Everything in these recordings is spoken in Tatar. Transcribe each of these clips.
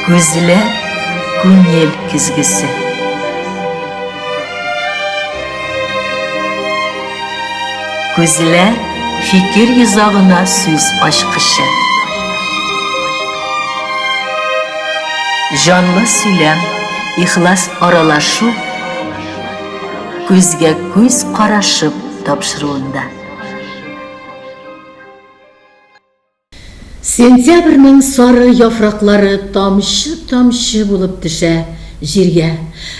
Күзләр күңел көзгесе. Күзләр фикер йозагына сүз ачкычы. Җанлы сөйләм, ихлас аралашу күзгә күз карашып тапшыруында. Сентябрьнең сары яфраклары тамчы-тамчы булып төшә җиргә.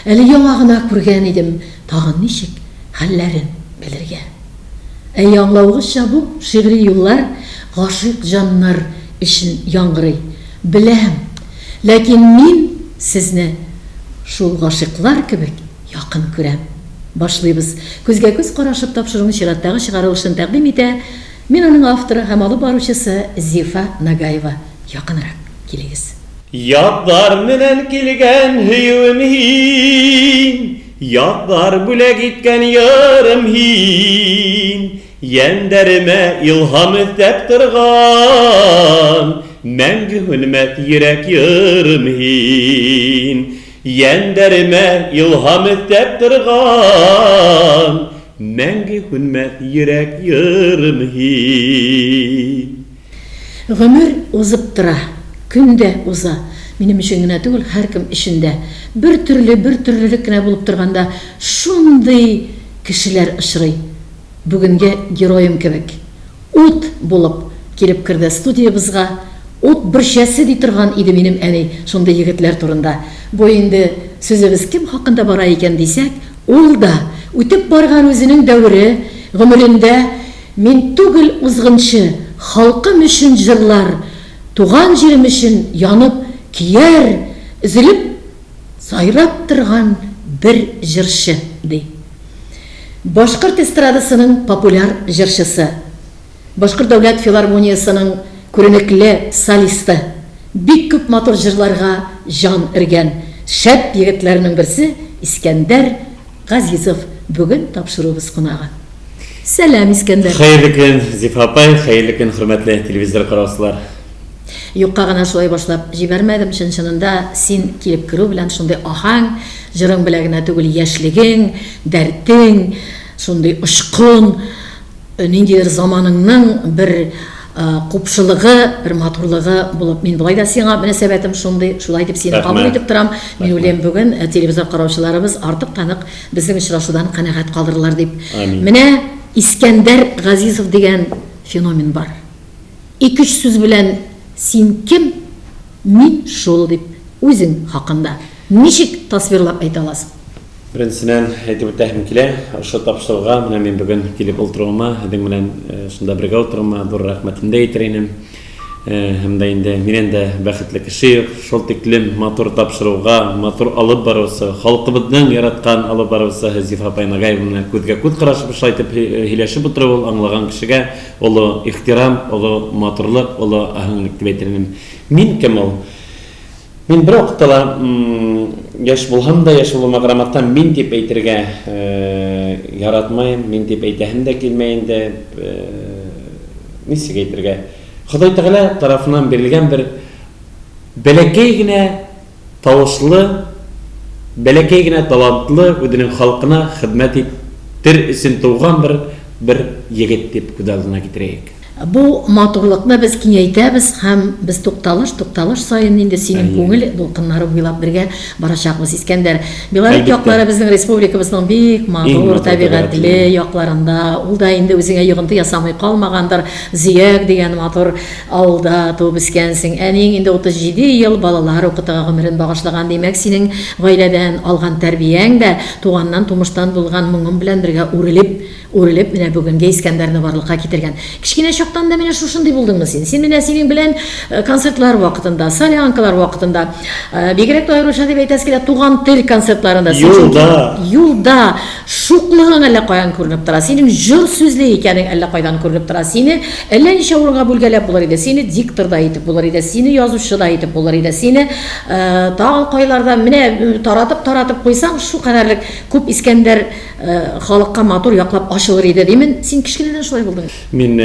Әле яңа гына күргән идем, тагын ничек хәлләрен белергә? Әйе, аңлавыгызча, бу шигъри юллар гашыйк җаннар өчен яңгырый. Беләм. Ләкин мин сезне шул гашыйклар кебек якын күрәм. Башлыйбыз. Күзгә-күз карашып тапшыруның чираттагы чыгарылышын тәкъдим итә Мин аның авторы һәм алып баручысы Зифа Нагаева. Якынрак килегез. Ятлар менән килгән һөюем һин, Ятлар бүләк иткән ярым һин, Йәндәремә илһам өстәп торган, Мәңге һүнмәс йөрәк йырым һин. Йәндәремә илһам өстәп торган, Мәңге һүнмәс йөрәк йырым һин. Гомер узып тора, көн дә уза. Минем өчен генә түгел, һәркем өчен дә. Бер төрле, бер төрлелек кенә булып торганда, шундый кешеләр очрый. Бүгенге героем кебек. Ут булып килеп керде студиябезгә. Ут бөрчәсе ди торган иде минем әни шундый егетләр турында. Бу инде сүзебез кем хакында бара икән дисәк, ул да, үтеп барган үзенең дәвере, гомерендә мин түгел узгынчы, халкым өчен җырлар, туган җирем өчен янып көяр, өзелеп сайрап торган бер җырчы, ди. Башкорт эстрадасының популяр җырчысы, Башкорт дәүләт филармониясенең күренекле солисты, бик күп матур җырларга җан өргән шәп егетләрнең берсе Искәндәр Газизов бүген тапшыруыбыз кунагы. Сәлам, Искәндәр! Хәерле көн, Зифа апай, хәерле көн, хөрмәтле телевизор караучылар! Юкка гына шулай башлап җибәрмәдем, чын-чынында син килеп керү белән шундый аһәң, җырың белән генә түгел, яшьлегең, дәртең, шундый очкын, ниндидер заманыңның бер купшылыгы, бер матурлыгы булып, мин болай да сиңа мөнәсәбәтем шундый, шулай дип сине кабул итеп торам. Мин уйлыйм, бүген телевизор караучыларыбыз артык та нык безнең очрашудан канәгать калырлар дип. Менә Искәндәр Газизов дигән феномен бар. Ике-өч сүз белән син кем, мин шул дип үзең хакында ничек тасвирлап әйтә аласың? Беренчедән, әйтеп үтәһем килә, ошо тапшыруга менә мин бүген килеп утыруыма, һезнең белән шунда бергә утыруыма зур рәхмәтемне дә әйтер инем. Һәм дә инде миннән дә бәхетле кеше юк. Шул тиклем матур тапшыруга, матур алып баручы, халкыбызның яраткан алып баручысы Зифа апай Нагаева менә күзгә-күз карашып шулай итеп һөйләшеп утыру ул аңлаган кешегә олы ихтирам, олы матурлык, олы аһәңлек дип әйтер инем. Мин кем ул? Мин бервакытта да яшь булһам да, яшь булуыма карамастан, мин дип әйтергә яратмыйм, мин дип әйтәһем дә килмәй инде. Ничек әйтергә? Ходай Тәгалә тарафыннан бирелгән бер бәләкәй генә тавышлы, бәләкәй генә талантлы, үзенең халкына хезмәт итер өчен туган бер бер егет дип күз алдына китерәек. Бу матурлыкны без киңәйтәбез һәм без тукталыш, тукталыш саен инде синең күңел дулкыннары буйлап бергә барачакбыз, Искәндәр. Белорет яклары безнең республикабызның бик матур табигатьле якларында. Ул да инде үзеңә йогынты ясамый калмагандыр. Зөяк дигән матур авылда туып үскәнсең. Әниең инде 37 ел балалар укытуга гомерен багышлаган. Димәк, синең гаиләдән алган тәрбияң дә туганнан, тумыштан булган моңың белән бергә үрелеп, Үрелеп, менә бүгенге Искәндәрне барлыкка китергән. Кечкенә чактан да менә шушындый булдыңмы син? Син менә синең белән концертлар вакытында, солянкалар вакытында, бигрәк тә аеруча дип әйтәсе килә, Туган тел концертларында син чөнки Юлда. юлда шуклыгың әллә каян күренеп тора, синең җор сүзле икәнең әллә кайдан күренеп тора, сине әллә ничә урынга бүлгәләп булыр иде, сине диктор да итеп булыр иде, сине язучы да итеп булыр иде, сине тагын кайларда менә таратып-таратып куйсаң, шулкадәрлек күп Искәндәр халыкка матур яклап ачылыр иде димен. Син кечкенәдән шулай булдың. Мин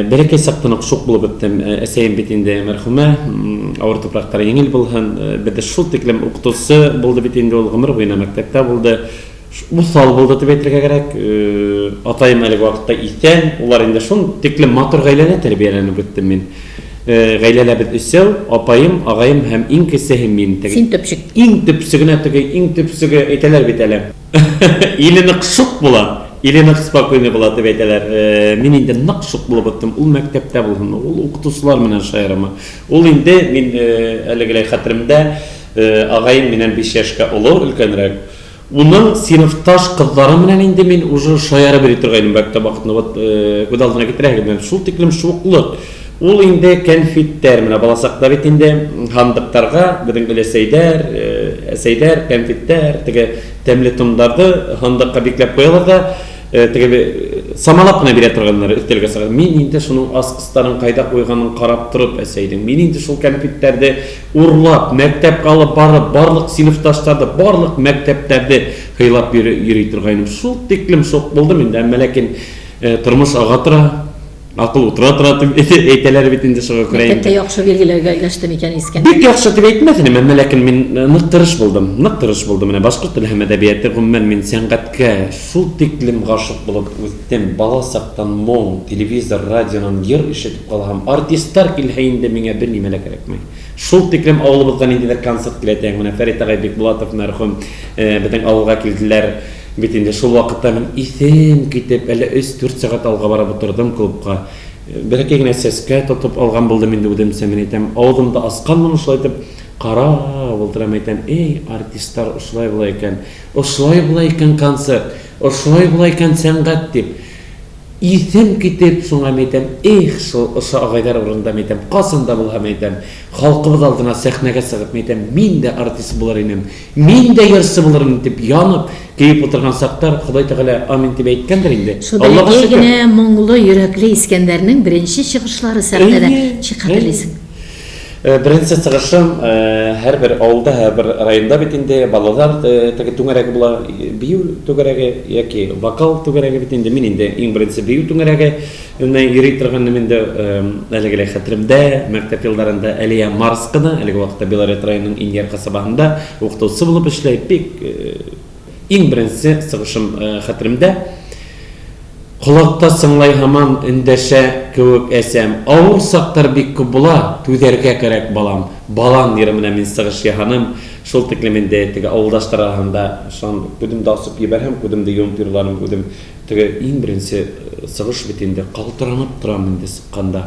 Бәләкәй чактан ук шук булып үттем. Әсәем бит инде мәрхүмә, авыр туфрактары җиңел булһын. Бездә шул тиклем укытучы булды бит инде ул, гомер буена мәктәптә булды. Усал булды дип әйтергә кирәк. Атаем әлеге вакытта исән. Улар инде шул тиклем матур гаиләдә тәрбияләнеп үттем мин. Гаиләдә без өчәү, апаем, агаем һәм иң кечеһе мин. Син төпчек. Иң төпчегенә теге, иң төпчеге әйтәләр бит әле. Или нык шук була, или нык спокойный була дип әйтәләр. Мин инде нык шук булып үттем. Ул мәктәптә булсын, ул укытучылар белән шаярама. Ул инде мин әлегеләй хәтеремдә, агаем миннән 5 яшькә олы, өлкәнрәк. Уның сыйныфташ кызлары белән инде мин уже шаярып йөри торган идем мәктәп вакытында. Вот күз алдына китерәһегез, менә шул тиклем шуклык. Ул инде кәнфиттәр, менә балачакта бит инде һандыктарга безнең өләсәйдәр, әсәйдәр, кәнфиттәр, теге тәмле томдарды һандыкка бикләп куялар да, теге самалап кына бирә торганнар өстәлгә салып. Мин инде шуның аскыстарын кайда куйганын карап торып әсәйдең. Мин инде шул кәнфиттәрде урлап, мәктәпкә алып барып, барлык сыйныфташларды, барлык мәктәптәрде һыйлап йөри торган идем. Шул тиклем шок булдым инде, әмма ләкин тормыш ага тора. Акыл утыра тора дип әйтәләр бит инде, шуңа күрә инде. Мәктәптә яхшы билгеләргә өләште микән Искәндәр? Бик яхшы дип әйтмәс идем, әмма ләкин мин нык тырыш булдым. Нык тырыш булдым. Менә башкорт теле һәм әдәбияты, гомумән, мин сәнгатькә шул тиклем гашыйк булып үстем. Бала чактан моң, телевизор, радионан йыр ишетеп калам. Артистлар килһә инде миңа бернимә дә кирәкми. Шул тиклем авылыбызга ниндидер концерт килә дигән, менә Фәрит агай Бикбулатов мәрхүм безнең авылга килделәр. Бит инде шул вакытта мин исем китеп, әллә өч-дүрт сәгать алга барып утырдым клубка. Бәләкәй генә сәскә тотып алган булдым инде үземчә, мин әйтәм, авызымда асканмын шулай итеп, карап утырам, әйтәм, эй, артистлар ошолай була икән, ошолай була икән концерт, ошолай була икән сәнгать дип. Исем китеп, шуңа мин әйтәм, эх, шул ошо агайлар урынында, мин әйтәм, касан да булһа, мин әйтәм, халкыбыз алдына сәхнәгә чыгып, мин әйтәм, мин дә артист булыр инем, мин дә җырчы булыр инем дип янып, көеп утырган чактар, Ходай Тәгалә амин дип әйткәндер инде. Шул Аллага бәләкәй шөкер. генә моңлы йөрәкле Искәндәрнең беренче чыгышлары сәхнәдә Әйе, ничек әйе. хәтерлисең? Беренче чыгышым, һәрбер авылда, һәрбер районда бит инде балалар теге түңәрәге була, бию түгәрәге яки вокал түгәрәге бит инде. Мин инде иң беренче бию түгәрәге менә йөри торган идем инде, әлеге лә хәтеремдә, мәктәп елларында Әлия Марскина, әлеге вакытта Белорет районының Иньяр касабаһында укытучы булып эшләй, бик иң беренче чыгышым хәтеремдә. Колакта сыңлай һаман, эндәшә кеүек әсәм. Авыр чактар бик күп була, түзәргә кәрәк, балам. Балан йыры менә мин сыгыш яһаным. Шул тиклем инде теге авылдашлар арасында шан күземде асып ебәрһәм, күземде йомып йырларым үзем. Теге иң беренче сыгыш бит инде, калтыранып торам инде сыкканда.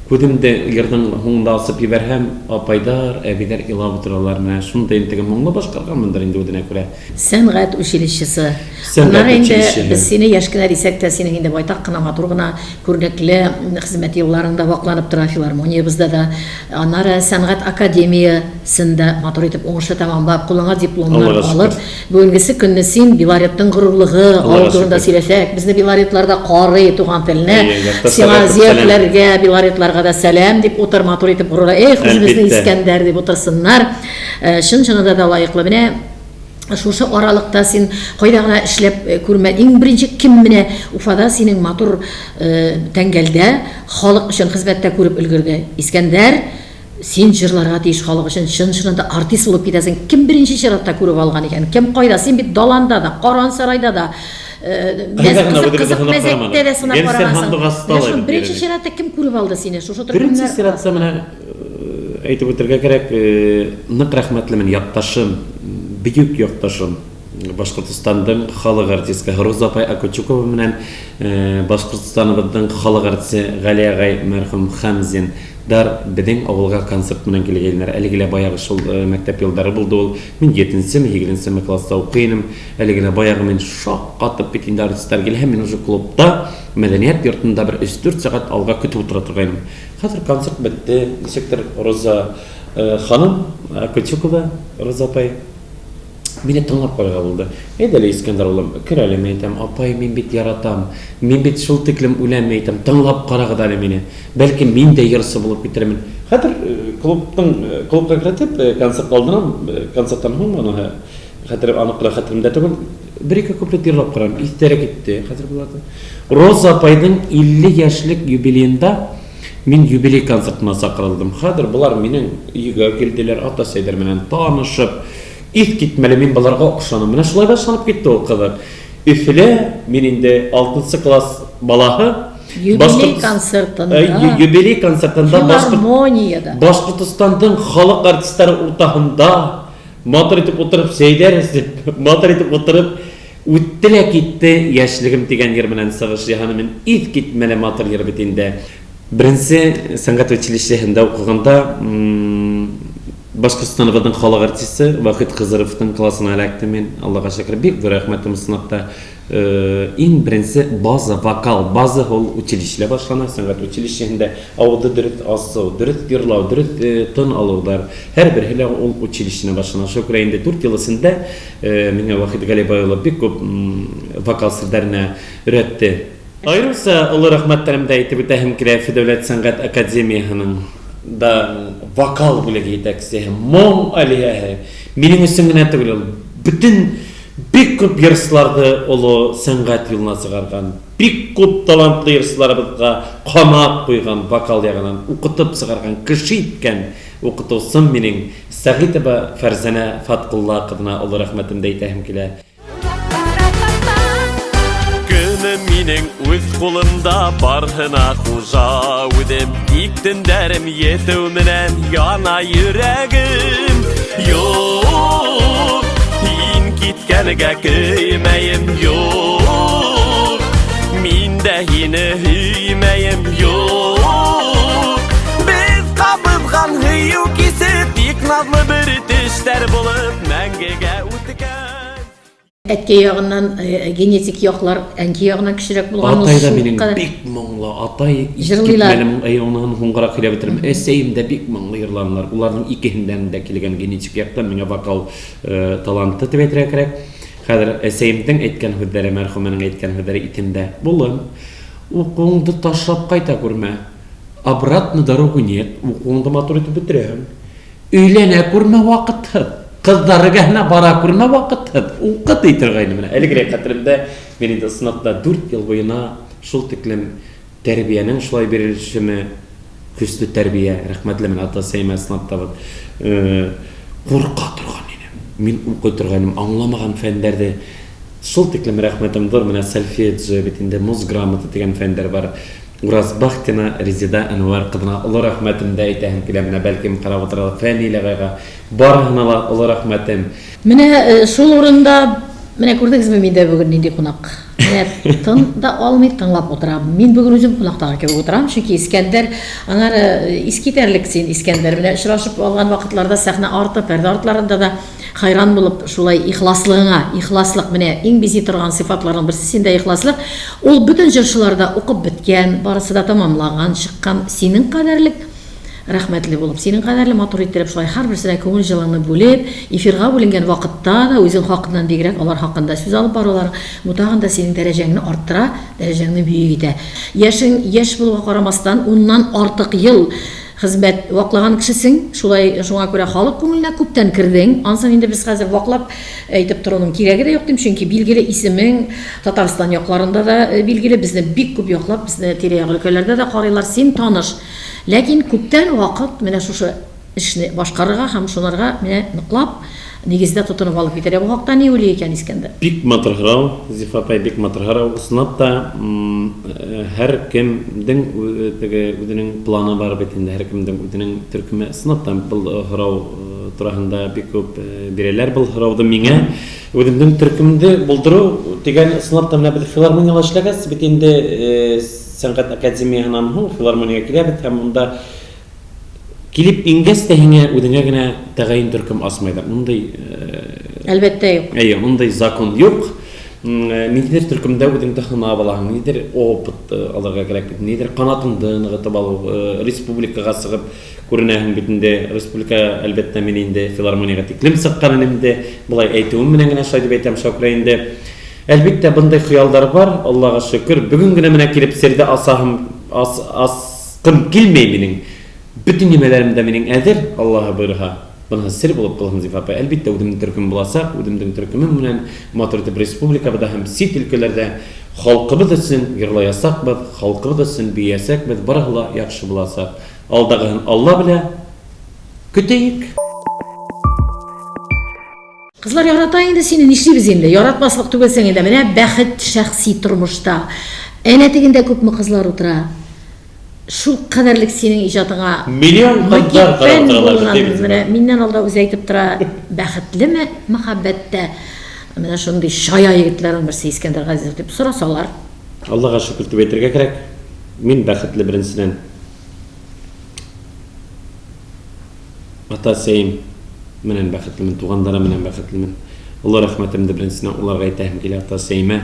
Күземде йырның һуңында асып ебәрһәм, апайдар, әбиләр елап утыралар. Менә шундый инде теге моңлы башкарганмындыр инде үзенә күрә. Сәнгать училищесы. Сәнгать Аннары инде училищесы. без сине яшь кенә дисәк тә, синең инде байтак кына матур гына күренекле хезмәт юлларың да вакланып тора филармониябездә дә. Аннары сәнгать академиясен дә матур итеп уңышлы тәмамлап, кулыңа дипломнар Аллага алып, шөкер. бүгенгесе көнне син Белоретның горурлыгы, авыл Аллага турында шөкер. сөйләсәк, безне белоретлар да карый туган телне. Әйе, якташларга Сиңа күп сәлам. зиярәтләргә, белоретларга да сәлам дип утыр, матур итеп горур, эх, үзебезнең Әлбиттә. Искәндәр дип утырсыннар. Чын-чынында да лаеклы. Менә шушы аралыкта син кайда гына эшләп күрмә. Иң беренче кем менә Уфада синең матур тәңгәлдә халык өчен хезмәттә күреп өлгерде? Искәндәр, син җырларга тиеш халык өчен, чын-чынында артист булып китәсең. Кем беренче чиратта күреп алган икән? Кем кайда? Син бит Даланда да, Каран-Сарайда да, Кайда гына кызык үзебезне кызык сынап мәзәктә карамадык. дә сынап Гел сер карагансың. һандугасы Менә талай шул бит беренче биредә. чиратта кем күреп алды сине? Шушы Беренче төркемнәр чиратта арасында. менә Әйтеп үтәргә кирәк, нык рәхмәтлемен якташым, бөек якташым, Башкортстандың халык артисткы Роза апай Акучукова белән Башкортстаныбызның халык артисты Гали агай мәрхүм Хәмзин дар безнең авылга концерт белән килгәннәр. Әлеге лә баягы шул мәктәп еллары булды ул. Мин җиденчеме, һигезенчеме класста укый идем. Әлеге лә баягы мин шаккатып бит инде артистлар килә һәм мин уже клубта, мәдәният йортында бер өч-дүрт сәгать алга көтеп утыра торган идем. Хәзер концерт бетте, ничектер Роза ханым, Кольчукова Роза апай мине тыңлап карарга булды. Әйдә әле, Искәндәр улым, кер әле, мин әйтәм, апай, мин бит яратам, мин бит шул тиклем үләм, мин әйтәм, тыңлап карагыз әле мине, бәлки мин дә йырчы булып китермен. Хәзер клубның, клубка кертеп, концерт алдыннан, концерттан һуң, аны хәтер, анык кына хәтеремдә түгел, Бер-ике куплет йырлап карам, истәрәк китте. Хәзер булады. Роза апайның 50 яшьлек юбилеенда мин юбилей концертына чакырылдым. Хәзер болар минем өйгә килделәр, ата Сәйдәр белән танышып, искитмәле, мин боларга охшаным. Менә шулай башланып китте ул кызык. Өфелә мин инде 6 класс балаһы. Юбилей концертында. Юбилей концертында Филармониядә. Башкортстанның халык артистлары уртаһында матур итеп утырып Сәйдәр дип, матур итеп утырып үтте лә китте яшьлегем дигән йыр белән чыгыш яһаным мин. Искитмәле матур йыр бит инде. Беренче сәнгать училищеһында укыганда Башкортстаныбызның халык артисты Вахит Хызыровның классына эләктем мин. Аллага шөкер, бик зур рәхмәтем сынакта. Иң беренче база, вокал база ул училищеда башлана, сәнгать училищеһында авызны дөрес асу, дөрес йырлау, дөрес тын алулар, һәрберһе лә ул училищеда башлана. Шуңа күрә инде 4 ел эчендә миңа Вахит Галибай улы бик күп вокал сердәренә өйрәтте. Аеруча олы рәхмәтләремне әйтеп үтәһем килә Өфе дәүләт сәнгать академияһенең да вокал бүлеге җитәкчесе, моң алияһе, минем өчен генә түгел ул, бөтен бик күп йырчыларны олы сәнгать юлына чыгарган, бик күп талантлы йырчыларыбызга канат куйган, вокал ягыннан укытып чыгарган, кеше иткән укытучым минем Сәгыйтова Фәрзәнә Фаткулла кызына олы рәхмәтемне әйтәһем килә. Көнем минең үз кулымда, барһына хужа үзем. Тик төндәрем етү менән яна йөрәгем. Юк, һин киткәнгә көймәем, юк. Мин дә һине һөймәем, юк. Без кабызган һөю кисеп, тик назлы бер төшләр булып мәңгегә үткән. Әткәй ягыннан генетик яклар әнки ягыннан көчлерәк булган. Атай да минем бик моңлы, атай җырлыйлар. Әй, оны һуңгырак сөйләп бетерәм. Әсәем дә бик моңлы йырланлар. Уларның икеһендән дә килгән генетик яктан миңа вокал таланты дип әйтергә кирәк. Хәзер әсәемнең әйткән сүзләре, мәрхүмәнең әйткән сүзләре итемдә. Улым, укуыңды ташлап кайта күрмә. Обратно дорогу нет. Укуыңды матур итеп бетерәһең. Өйләнә күрмә вакытсыз, кызлар эргәһенә бара күрмә вакытсыз, укы ди торгайны менә. Элегрәк хәтеремдә, мин инде сыныфта 4 ел буена шул тиклем тәрбиянең шулай бирелешеме, көчле тәрбия, рәхмәтле менә ата Сәймә сыныфта вот, курка торган идем. Мин укый торган идем, аңламаган фәннәрне. Шул тиклем рәхмәтем зур, менә сольфеджио бит инде, музграмота дигән фәннәр бар. Уразбахтина Резеда Әнвәр кызына олы рәхмәтемне дә әйтәһем килә, менә бәлкем карап утыралар Фәнил агайга, барыһына ла олы рәхмәтем. Менә шул урында, менә күрдегезме миндә бүген нинди кунак. Менә тын да алмый тыңлап утырам. Мин бүген үзем кунактагы кебек утырам, чөнки Искәндәр, аннары искитәрлек син, Искәндәр. Менә очрашып алган вакытларда сәхнә арты, пәрдә артларында да Хайран булып, шулай ихласлыгыңа, ихласлык, менә иң бизи торган сыйфатларның берсе синдә ихласлык, ул бөтен җырчылар да укып беткән, барысы да тәмамлаган, чыккан, синең кадәрлек рәхмәтле булып, синең кадәрле матур иттереп, шулай һәрберсенә күңел җылыңны бүлеп, эфирга бүленгән вакытта да үзең хакыннан бигрәк алар хакында сүз алып баруларың, бу тагын да синең дәрәҗәңне арттыра, дәрәҗәңне бөек итә. Яшең яшь булуга карамастан, уннан артык ел Хезмәт ваклаган кешесең, шулай, шуңа күрә халык күңеленә күптән кердең. Ансын инде без хәзер ваклап әйтеп торуның кирәге дә юк дим, чөнки билгеле исемең Татарстан якларында да билгеле, безне бик күп яклап, безне тирә-як өлкәләрдә дә карыйлар, син таныш. Ләкин күптән вакыт менә шушы эшне башкарырга һәм шунарга менә ныклап нигездә тотынып алып китәргә. Бу хакта ни уйлый икән Искәндәр? Бик матур һорау, Зифа апай, бик матур һорау. Ысынлап та, һәркемнең теге үзенең планы бар бит инде, һәркемнең үзенең төркеме. Ысынлап та, был һорау тураһында бик күп бирәләр был һорауды миңа. Үземнең төркемне булдыру дигән, ысынлап та, менә без филармониялә эшләгәч бит инде, сәнгать академияһыннан һуң филармониягә киләбез һәм монда Килеп иңгәч тә һиңә үзеңә генә тәгаен төркем асмыйлар. Мондый Әлбәттә юк. Әйе, мондый закон юк. Ниндидер төркемдә үзеңне сынап аласың, ниндидер опыт алырга кирәк бит, ниндидер канатыңны ныгытып алу, республикага чыгып күренәһең бит инде. Республика, әлбәттә, мин инде филармониягә тиклем чыккан идем инде. Болай әйтүем белән генә шулай дип әйтәм, шуңа күрә инде. Әлбәттә, мондый хыяллар бар, Аллага шөкер. Бүген генә менә килеп сердә асаһым, ас, ас, Кым килмәй минең. Бөтен нимәләрем дә минең әзер, Аллаһы боерһа. Бунысы сер булып калсын, Зифа апай. Әлбиттә, үземнең төркемем булачак, үземнең төркемем белән матур итеп республикабызда һәм чит өлкәләрдә халкыбыз өчен йырлаячакбыз, халкыбыз өчен бииячәкбез, барысы да яхшы булачак. Алдагыһын Алла белә. Көтәек. Кызлар ярата инде сине, нишлибез инде, яратмаслык түгелсең инде, менә бәхет шәхси тормышта. Әнә тегендә күпме кызлар утыра. Шул кадәрлек синең иҗатыңа Миллион кызлар карап мөкиббән торалар булган, бит, менә миннән алда үзе әйтеп тора, бәхетлеме мәхәббәттә? Менә шундый чая егетләрнең берсе Искәндәр Газизов дип сорасалар. Аллага шөкер дип әйтергә кирәк. Мин бәхетле беренчедән. Ата-әсәем менән бәхетлемен, туганнарым менән бәхетлемен. Олы рәхмәтемне беренчедән уларга әйтәһем килә, ата-әсәемә.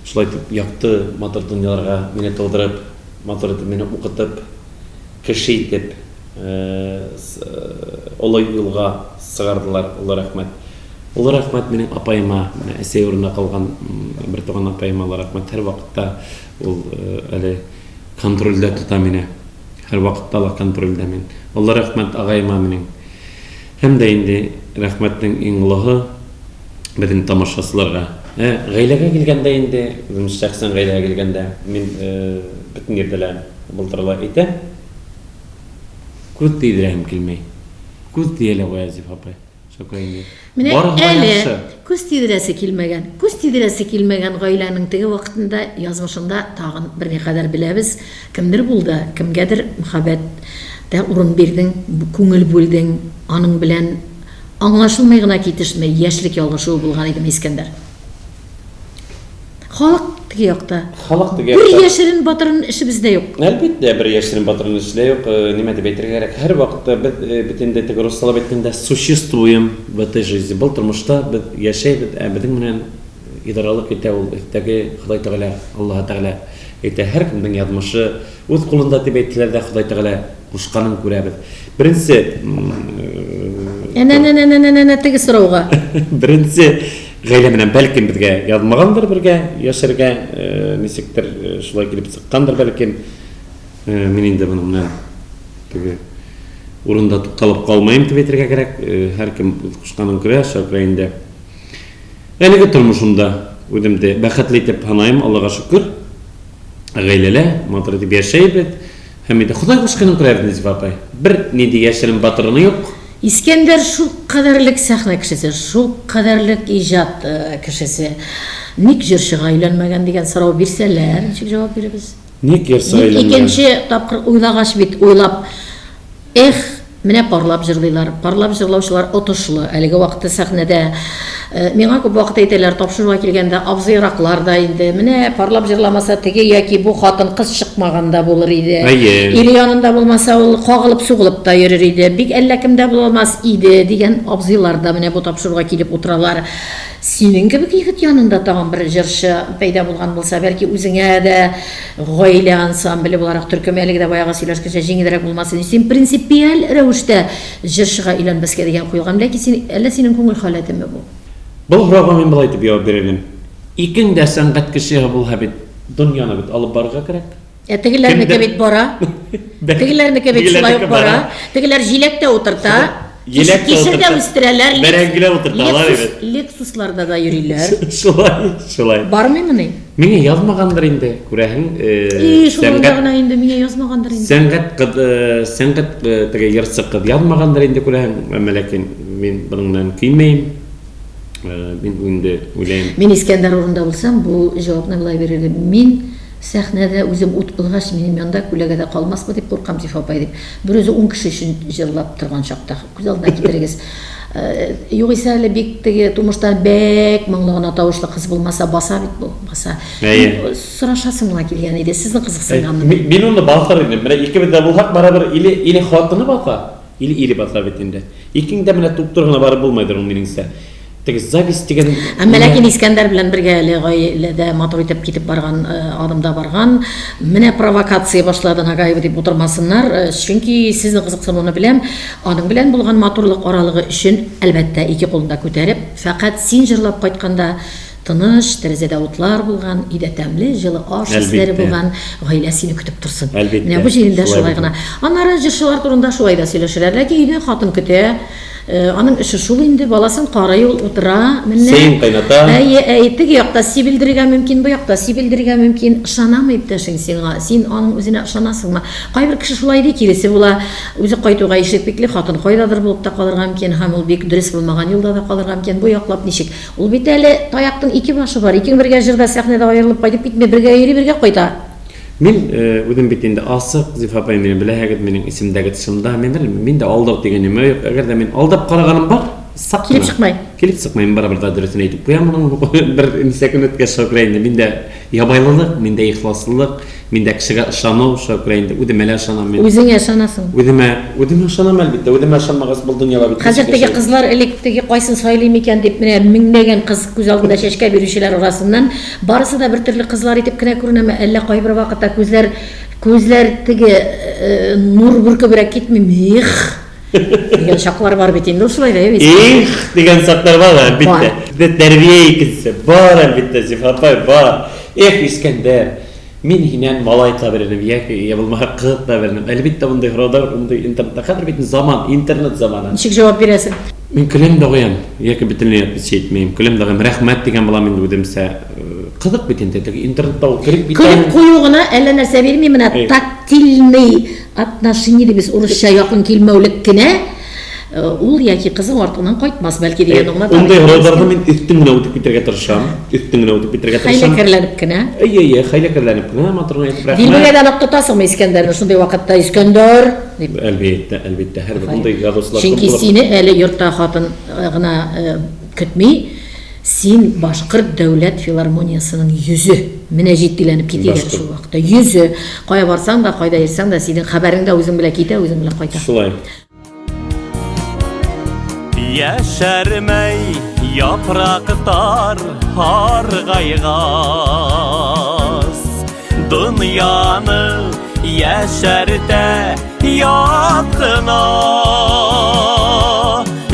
Шулай итеп якты, матур дөньяларга мине тудырып, матур итеп мине укытып, кеше итеп, олы юлга сыгардылар. Олы рәхмәт. Олы рәхмәт минем апаема, менә әсәй урынына калган бертуган апаема олы рәхмәт. Һәрвакытта ул әле контрольдә тота мине. Һәрвакытта ла контрольдә мин. Олы рәхмәт агаема минең. Һәм дә инде рәхмәтнең иң олыһы безнең тамашачыларга. Ә гаиләгә килгәндә инде, үзем шәхсән гаиләгә килгәндә, мин бөтен җирдә лә былтыр ла әйтәм. Күз тидерәһем килмәй. Күз тия лә куя Зифа апай. Менә әле күз тидерәсе килмәгән, күз тидерәсе килмәгән гаиләнең теге вакытында язмышында тагын берникадәр беләбез, кемдер булды, кемгәдер мәхәббәттә урын бирдең, күңел бүлдең, аның белән аңлашылмый гына китешме, яшьлек ялгышуы булган идеме, Искәндәр? Халык теге якта. Халык теге якта. Бер яшерен батырын эшебез дә юк. Әлбәттә, бер яшерен батырын эше дә юк. Нимә дип әйтергә кирәк, һәрвакытта без бит инде теге руслалап әйткәндә существуем в этой жизни. Был тормышта без яшәйбез, ә безнең белән идаралык итә ул өстәге Ходай Тәгалә, Аллаһы Тәгалә әйтә. Һәркемнең язмышы үз кулында дип әйттеләр дә Ходай Тәгалә кушканын күрәбез. Беренче Әнә-нә-нә-нә-нә-нә теге сорауга. Беренче гаилә белән бәлкем безгә язмагандыр бергә яшәргә, ничектер шулай килеп чыккандыр бәлкем. Мин инде моның белән теге урында тукталып калмыйм дип әйтергә кирәк. Һәркем үз кушканын күрә, шуңа күрә инде әлеге тормышымда үземне бәхетле итеп һанаем, Аллага шөкер. Гаиләлә матур итеп яшәйбез. Һәм инде Ходай кушканын күрәбез, Нәзифә апай. Бер нинди яшерен батырыны юк. Искәндәр шулкадәрлек сәхнә кешесе, шулкадәрлек иҗат кешесе. Ник җырчыга өйләнмәгән дигән сорау бирсәләр, ничек җавап бирербез? Ник җырчыга өйләнмәгән? Ник икенче тапкыр уйлагач бит, уйлап, Эх, менә парлап җырлыйлар. Парлап җырлаучылар отышлы әлеге вакытта сәхнәдә. Миңа күп вакыт әйтәләр, тапшыруга килгәндә, абзыйраклар да инде, менә парлап җырламаса, теге яки бу хатын-кыз чыкмаган да булыр иде. Әйе. Ире янында булмаса, ул кагылып-сугылып та йөрер иде. Бик әллә кем дә була алмас иде, дигән абзыйлар да менә бу тапшыруга килеп утыралар. Синең кебек егет янында тагын бер җырчы пәйда булган булса, бәлки үзеңә дә гаилә ансамбле буларак төркем әлеге дә баягы сөйләшкәнчә җиңелрәк булмас иде. Син принципиаль рәвештә җырчыга өйләнмәскә дигән куелган, ләкин син, әллә синең күңел халәтеме бу? Был һорауга мин болай итеп җавап бирер идем. Икең дә сәнгать кешеһе булһа бит, дөньяны бит алып барырга кирәк. Ә тегеләрнеке бит бара. Тегеләрнеке бит шулай ук бара. Тегеләр җиләк тә утырта. Җиләк тә Кишер дә үстерәләр. Бәрәңге дә утырталар бит. Лексусларда да йөриләр. Шулай, шулай. Бармыймыни? Миңа язмагандыр инде, күрәһең. И, шул урында гына инде миңа язмагандыр инде. Сәнгать кыз, сәнгать теге йырчы кыз язмагандыр инде, күрәһең. Әмма ләкин мин моның белән көймәем. Мин инде уйлыйм. Мин Искәндәр урынында булсам, бу җавапны болай бирер идем. Мин Сәхнәдә үзем ут булгач, минем янда күләгә дә калмасмы дип куркам, Зифа апай, дип, берүзе ун кеше өчен җырлап торган чакта, күз алдына китерегез. Югыйсә әле бик теге тумыштан бәк моңлы гына тавышлы кыз булмаса, баса бит бу, баса. Әйе. Сорашасым гына килгән иде, сезнең кызыксынганны. Мин аны басар идем. Менә икебез дә булсак, барыбер или, или хатыны баса, Или ире баса бит инде. Икең дә менә туп-туры гына барып булмайдыр ул минеңчә. Теге зависть дигән Әмма ләкин Искәндәр белән бергә әле гаиләдә матур итеп китеп барган адымда барган. Менә провокация башлады Нагаева дип утырмасыннар. Чөнки сезнең кызыксынуны беләм. Аның белән булган матурлык аралыгы өчен, әлбәттә, ике кулын да күтәреп, фәкать син җырлап кайтканда. Тыныч, тәрәзәдә утлар булган, өйдә тәмле, җылы аш исләре булган, гаилә сине көтеп торсын. Әлбиттә. Менә бу җирендә шулай гына. Аннары җырчылар турында шулай да сөйләшәләр. Ләкин өйдә хатын көтә. Аның эше шул инде, баласын карый ул, утыра. Менә. Чәен кайната. Әйе, әйе, теге якта сибелдерергә мөмкин, бу якта сибелдерергә мөмкин. Ышанамы иптәшең сиңа? Син аның үзенә ышанасыңмы? Кайбер кеше шулай ди, киресе була. Үзе кайтуга ишек бикле, хатын кайдадыр булып та калырга мөмкин һәм ул бик дөрес булмаган юлда да калырга мөмкин. Бу яклап ничек? Ул бит әле таяктың ике башы бар. Икең бергә җырда сәхнәдә аерылып кайтып китми, бергә йөри, бергә кайта. Мин үзем бит инде асык, Зифа апай, мине беләһегез, минем исемдәге тышымда. Мин белмим, миндә алдау дигән нәмә юк. Әгәр дә мин алдап караганым бар, сак кына. Килеп чыкмый. Килеп чыкмый, мин барыбер дә дөресен әйтеп куям моның. Бер ничә көн үткәч, шуңа күрә инде миндә ябайлылык, миндә ихласлылык, Миндә кешегә ышану, шуңа күрә инде үземә лә ышанам мин. Үзеңә ышанасың? Үземә, үземә ышанам, әлбиттә. Үземә ышанмагач, был дөньяда бит Хәзер теге кызлар элек теге кайсын сайлыйм икән дип, менә меңләгән кыз күз алдында чәчкә бирүчеләр арасыннан барысы да бертөрле кызлар итеп кенә күренәме, әллә кайбер вакытта күзләр, күзләр теге нур бөркебрәк китмиме, их! Дигән чаклар бар бит инде ул шулай да, әйе? Их! Дигән чаклар бар, әлбиттә. Бездә тәрбия икенче. Бар, әлбиттә, Зифа апай, бар. Эх, Искәндәр! Мин һинән малай таба идем, яки я булмаса кыз таба идем. Әлбиттә, мондый һораулар, мондый интернетта. Хәзер бит заман, интернет заманы. Ничек җавап бирәсең? Мин көләм дә куям, яки бөтенләй отвечать итмим. Көләм дә куям, рәхмәт дигән булам инде үземчә. Кызык бит инде, теге интернетта ул кереп китә. Көлеп кую гына әллә нәрсә бирми, менә тактильный отношение дибез урысча, якын килмәүлек кенә Ул яки кызың артыңнан кайтмас, бәлки, дигән уңна. Ундый һорауларны мин өстен генә үтеп китәргә тырышам. Өстен генә үтеп китәргә тырышам. Хәйләкәрләнеп кенә. Әйе, әйе, хәйләкәрләнеп кенә, матур гына итеп, рәхмәт. Дилбегәдән үк тотасыңмы Искәндәрне шундый вакытта, Искәндәр? дип. Әлбиттә, әлбиттә, һәрбер мондый язучылар күп Чөнки сине әле йортта хатын гына көтми. Син Башкорт дәүләт филармониясенең йөзе. Менә җитдиләнеп китик әле шул вакытта. Йөзе. Кая барсаң да, кайда йөрсәң дә, синең хәбәрең дә үзең белән китә, үзең белән кайта. Шулай. Яшәрмәй япрактар һаргайгас, Дөньяны яшәртә ят кына.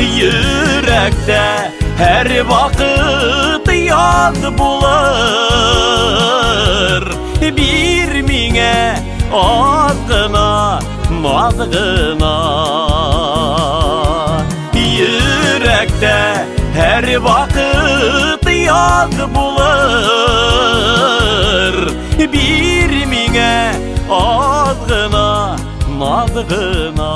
Йөрәктә һәр вакыт яз булыр, Бир миңа аз гына Наз гына Йөрәктә һәр вакыт яз булыр Бир миңа аз гына, наз гына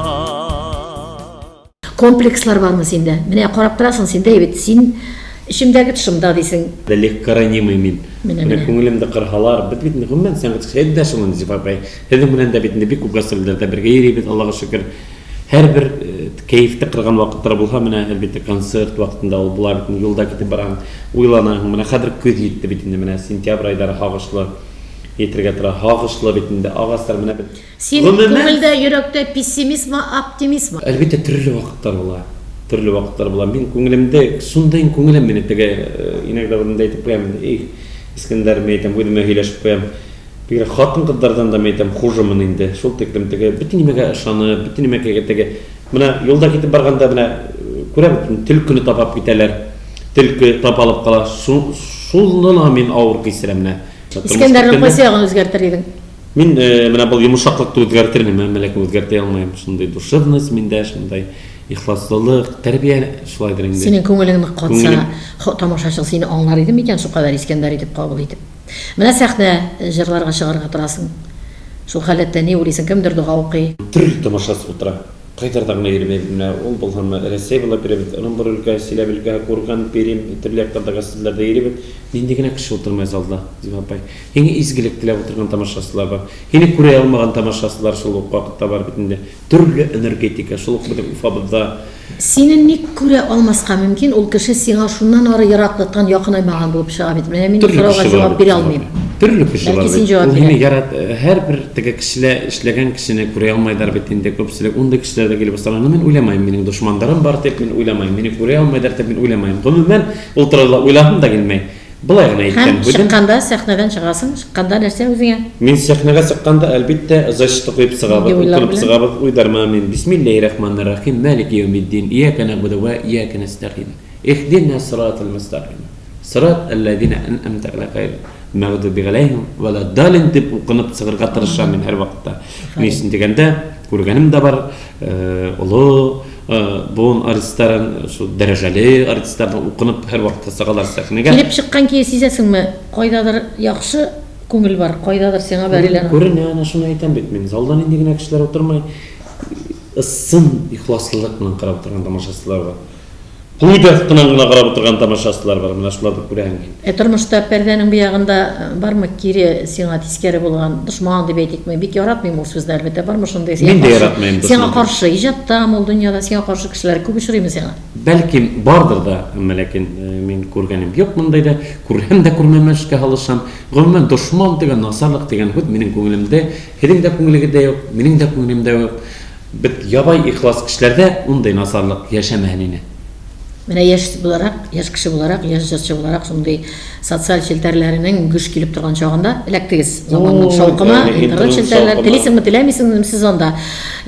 Комплекслар бармы синдә? Менә карап торасың, синдә бит син эчемдәге тышымда дисең. Да легкоранимый мин. Менә, менә. Күңелемдә кырһалар, без бит гомумән сәнгать кешеләре дә шул инде, Зифа апай. Һезнең белән дә бит инде бик күп гастрольләрдә бергә йөрибез, Аллага шөкер. Һәрбер кәефтә кырган вакытлар булһа, менә, әлбиттә, концерт вакытында ул була бит инде, юлда китеп бараң, уйланаһың. Менә хәзер көз җитте бит инде, менә сентябрь айлары һагышлы җитергә тора. Һагышлы бит инде, агачлар менә бит. Син күңелдә, йөрәктә пессимистмы, оптимистмы? Әлбиттә, төрле вакытлар була. Төрле вакытлар була. Мин күңелемдә, шундый күңелем мине теге, иногда үзем дә әйтеп куям инде, их, Искәндәр, мин әйтәм, үземә һөйләшеп куям. Бигрәк хатын-кызлардан да, мин әйтәм, хужымын инде. Шул тиклем теге, бөтен нимәгә ышанып, бөтен нимәгә теге. Менә юлда китеп барганда менә күрәм, төлкене тапап китәләр. Төлке тапалып кала. Шуны да мин авыр кичерәм менә. Искәндәрнең кайсы ягын үзгәртер идең? Мин менә был йомшаклыкны үзгәртер идем, әмма ләкин үзгәртә алмыйм. Шундый душевность миндә, шундый ихласлылык, тәрбия шулайдыр инде. Синең күңелең нык катса, тамашачың сине аңлар иде микән шулкадәр Искәндәр итеп кабул итеп? Менә сәхнә, җырларга чыгарга торасың. Шул халәттә ни уйлыйсың, кемдер дога укый. Төрле тамашасы утыра. Кайдарда гына йөрмәйбез менә, ул булганмы, Рәсәй буйлап йөрибез, Ырынбур өлкәсе, Чиләбе өлкәсе, Курган, Пермь, төрле якларда гастрольләрдә йөрибез. Нинди генә кеше утырмый залда, Зифа апай. Һиңа изгелек теләп утырган тамашачылар бар. Һине күрә алмаган тамашачылар шул ук вакытта бар бит инде. Төрле энергетика, шул ук безнең Уфабызда. Сине ник күрә алмаска мөмкин, ул кеше сиңа шуннан ары ераклыктан якынаймаган булып чыга бит. Менә мин бу сорауга җавап бирә алмыйм. Төрле кеше бар бит. Ул һине ярат, һәрбер теге кешелә эшләгән кешене күрә алмыйлар бит инде күпчелек. Ундый кешеләр дә килеп басалар. Ну мин уйламыйм, минем дошмандарым бар дип мин уйламыйм, мине күрә алмыйлар дип мин уйламыйм. Гомумән, ул турыда уйласым да килми. Болай гына әйткән Һәм чыкканда, сәхнәдән чыгасың, чыкканда нәрсә үзеңә? Мин сәхнәгә чыкканда, әлбиттә, защита куеп чыгабыз, укынып чыгабыз, уйдарма мин, Бисмилләһи рахмани рахим, Малики яумиддин, Ияка нәгъбуду вә ияка нәстәгыйн, Иһдина сиратал мөстәкыйм. Сират әлләзинә әнъәмтә галәйһим гайрил мәгъдүби галәйһим вәләд-далин дип укынып чыгырга тырышам мин һәрвакытта. Ни өчен дигәндә, күргәнем дә бар, олы буын артистларын, шул дәрәҗәле артистларны укынып һәрвакытта чыгалар сәхнәгә. Килеп чыккан көе сизәсеңме, кайдадыр яхшы күңел бар, кайдадыр сиңа бәрелә. Күренә, әнә шуны әйтәм бит мин. Залда нинди генә кешеләр утырмый, ысын ихласлылык белән карап утырган тамашачылар бар. Күз астыннан гына карап утырган тамашачылар бар, менә шуларны күрәм мин. Ә тормышта пәрдәнең бу ягында бармы кире, сиңа тискәре булган, дошман дип әйтикме, бик яратмыйм ул сүзне, әлбәттә, бармы шундый сиңа Мин дә каршы, яратмыйм сиңа дошман дип. каршы, иҗаттамы ул, дөньяда сиңа каршы кешеләр күп очрыймы сиңа? Бәлкем, бардыр да, әмма ләкин мин күргәнем юк мондый да, күрһәм дә күрмәмешкә һалышам. Гомумән, дошман дигән, начарлык дигән һүз минем күңелемдә, һезнең дә күңелегездә юк, минем дә күңелемдә юк. Бит ябай ихлас кешеләрдә ундый насарлык яшәмәһен ине. Менә яшь буларак, яшь кеше буларак, яшь җырчы буларак шундый социаль челтәрләренең гөж килеп торган чагында эләктегез заманның шаукыма, интернет челтәрләр, телисеңме, теләмисеңме, сез анда.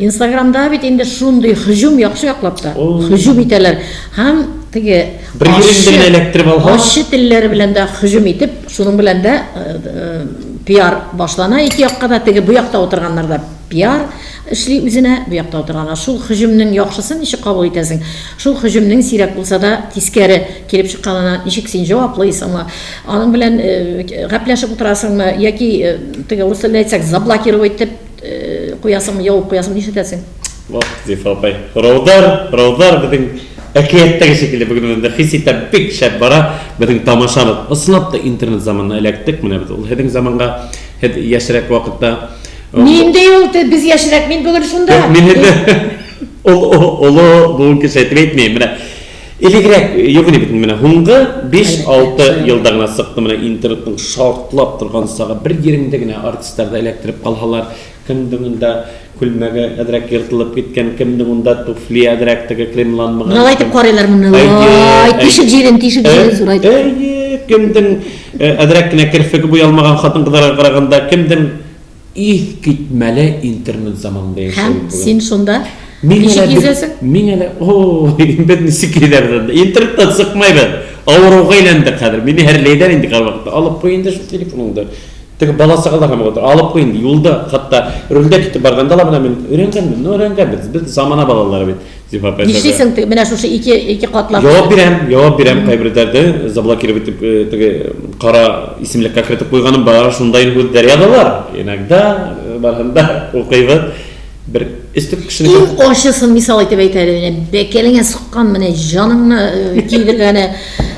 Инстаграмда бит инде шундый һөҗүм яхшы яклап та, һөҗүм итәләр. Һәм теге Бер җиреңдә генә эләктереп алһалар. Ачы телләре белән дә һөҗүм итеп, шуның белән дә пиар башлана ике якка да, теге бу якта утырганнар да пиар эшли үзенә, бу якта утырган. Шул һөҗүмнең яхшысын ничек кабул итәсең? Шул һөҗүмнең сирәк булса да тискәре килеп чыкканына ничек син җаваплыйсыңмы? Аның белән гәпләшеп утырасыңмы яки теге урыс телендә әйтсәк, заблокировать итеп куясыңмы, ябып куясыңмы, нишләтәсең? Вах, Зифа апай, Раудар, Раудар безнең әкияттәге шикелле бүген монда хис итәм, бик шәп бара безнең тамашабыз. Ысынлап та интернет заманына эләктек менә без. Ул һезнең заманга, һез яшьрәк вакытта Нинди ул без яшьрәк, мин бүген шунда. Юк, мин инде ул олы буын кеше әйтеп әйтмим. Менә элегрәк юк иде бит менә һуңгы 5-6 елда гына чыкты менә интернетның шартлап торган чагы. Бер җиреңдә генә артистлар да эләктереп калһалар, кемдең монда күлмәге әзрәк ертылып киткән, кемдең монда туфли әзрәк теге кремланмаган. Мына айтып карыйлар моны. Ай, тишек җирен, тишек җирен зурайтып. Әйе, кемдең әзрәк кенә керфеге буялмаган хатын-кызларга караганда, кемдең Искитмәле интернет заманында яшәвем Һәм бүген. син шунда Мин ничек әле бит- йөзәсең? Мин әле, ой, без ничек йөзәбез анда? Интернеттан чыкмайбыз. Авыруга әйләндек хәзер. Мине һәрләйдәр инде һәрвакытта. Алып куй инде шул телефоныңды. Теге бала чагалар һәм утыра. Алып куй инде. Юлда, хәтта рульдә китеп барганда ла менә мин өйрәнгәнмен. Ну, өйрәнгәнбез. Без замана балалары бит. Зифа апай. Нишлисең, менә шушы ике, ике катлап. Җавап бирәм, җавап бирәм. Кайберәүләрне заблокировать итеп, э, теге кара исемлеккә кертеп куйганым бар. Шунда инде үзләре язалар. Иногда э, барганда укыйбыз. Бер өстек кешенеке. Иң ачысын мисал итеп әйт әле, менә бәкәлеңә суккан, менә җаныңны э, көйдергәне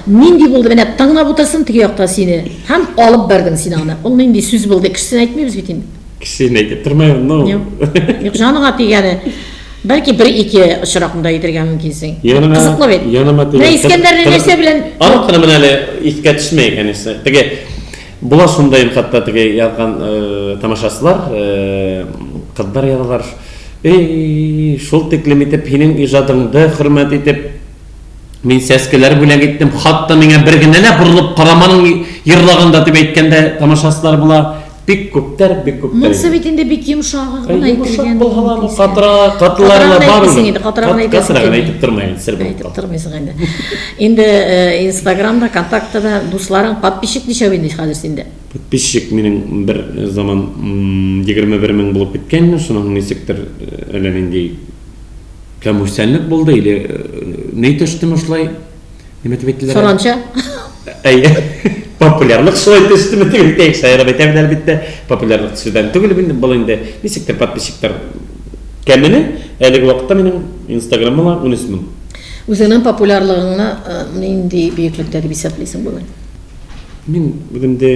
нинди булды, менә тыңлап утырсын теге якта сине һәм алып бәрдең син аны. Ул нинди сүз булды, кешесен әйтмибез бит инде. Кешесен әйтеп тормыйм, ну. Юк, юк, җаныңа тигәне. Бәлки бер-ике очракны да әйтергә мөмкинсең. Яныма, Кызыклы бит. Яныма Менә Искәндәрне нәрсә белән Анык кына менә әле искә төшмәй, конечно. Теге була шундай хатта теге язган э, тамашачылар, э, кызлар язалар. Эй, шул тиклем итеп һинең иҗадыңды хөрмәт итеп, мин сәскеләр бүләк иттем, хатта миңа бер генә лә борылып караманың ерлаганда дип әйткәндә тамашачылар була. Бик күптәр, бик күптәр. Монысы бит инде бик йомшак гына әйтелгән. Йомшак булгаламы, катыра, катылары да бар. Катырагын инде, катырагын әйтәсең. Катырагын әйтеп тормый инде, сер булып. Әйтеп тормыйсың инде. Инде Инстаграмда, Контактта да дусларың, подписчик ничәү инде хәзер синдә? Подписчик минем бер заман 21 мең булып киткән, шуннан ничектер әллә нинди кәмүсәнлек булды или ни төштеме шулай? Нимә дип әйттеләр? Саранча. Әйе. Популярлык шулай төштеме дип әйтәйек, шаярып әйтәбез әлбәттә. Популярлык төшүдән түгел инде, был инде ничектер подписчиклар кәмене. Әлеге вакытта минем Инстаграмыма 13 мең. Үзеңнең популярлыгыңны нинди бөеклектә дип исәплисең бүген? Мин үземдә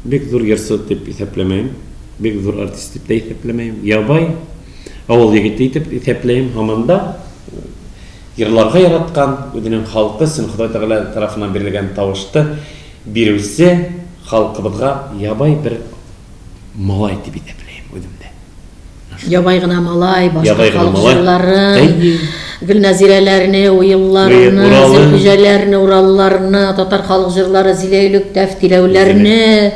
бик зур җырчы дип исәпләмәем, бик зур артист дип тә исәпләмәем. Ябай авыл егете итеп исәпләем һаман да. Йырларга яраткан, үзенең халкы өчен Ходай Тәгалә тарафыннан бирелгән тавышты бирүче халкыбызга ябай бер малай дип исәпләем үземне. Ябай гына малай, башка Ябай гына халык малай. җырларын, Әйе. Гөлнәзирәләрне, Уелларны, Уралын. Зөлхиҗәләрне, Уралларны, татар халык җырлары, Зиләйлүк, Тәфтиләүләрне,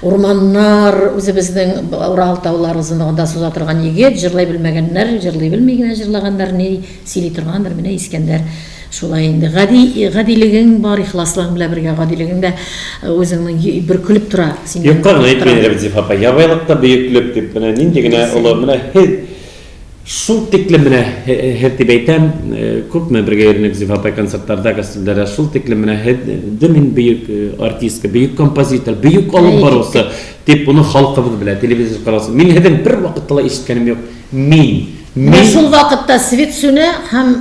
урманнар, үзебезнең Урал таулары озынлыгында суза торган егет, җырлый белмәгәннәр, җырлый белми генә җырлаганнар, ни Сөйли торгандыр менә Искәндәр. Шулай инде. Гади, гадилегең бар, ихласлыгың белән бергә гадилегең дә үзеңнең бөркелеп тора. Синнән Юкка гына бөркелеп тора. әйтмиләр бит, Зифа апа, ябайлыкта бөеклек дип, менә нинди генә олы, менә һез шул тиклем менә һез дип әйтәм, күпме бергә йөрдек Зифа апай концертларда, гастрольләрдә, шул тиклем менә һез де мин бөек артистка, бөек композитор, бөек алып баручы дип, моны халкыбыз белә, телевизор караучы. Мин һезнең бер вакытта ла ишеткәнем юк. Мин, Менә мин. шул вакытта свет сүнә һәм